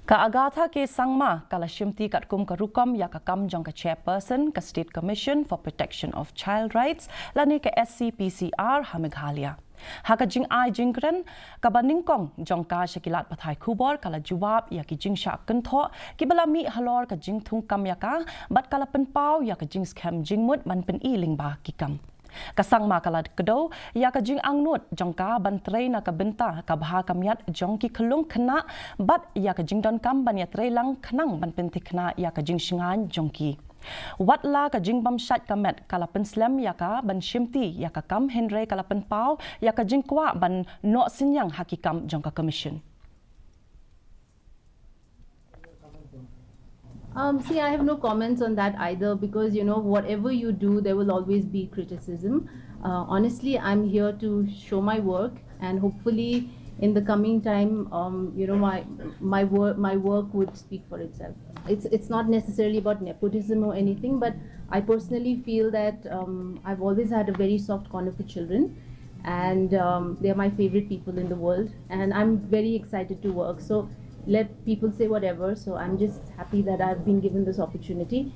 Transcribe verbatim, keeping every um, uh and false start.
Ka Agatha K Sangma ka la shimti katkum ka rukom ïa ka kam jong ka Chairperson ka State Commission for Protection of Child Rights lane ka S C P C R ha Meghalaya. Ha ka jingai jingkren kaba nyngkong jong ka sha ki lad pathai khubor, ka la jubab ïa ki jingshah kynthoh kiba la mih halor ka jingthung kam ïa ka, bad ka la pynpaw ïa ka jingskhem jingmut ban pyni lyngba ki kam. Ka Sangma ka la kdew ïa ka jingangnud jong ka ban trei na ka bynta ka bha ka miat jong ki khyllung khynnah, bad ïa ka jingdonkam ban ïatrei lang khnang ban pynthikna ïa ka jingshngaiñ jong ki. Wat la ka jingbymshait ka met, ka la pynslem ïa ka ban shimti ïa ka kam, hynrei ka la pynpaw ïa ka jingkwah ban noh synñiang ha ki kam jong ka Commission. Um, see, I have no comments on that either, because, you know, whatever you do, there will always be criticism. Uh, honestly, I'm here to show my work, and hopefully, in the coming time, um, you know, my my work my work would speak for itself. It's it's not necessarily about nepotism or anything, but I personally feel that um, I've always had a very soft corner for children, and um, they're my favorite people in the world, and I'm very excited to work. So let people say whatever. So I'm just happy that I've been given this opportunity.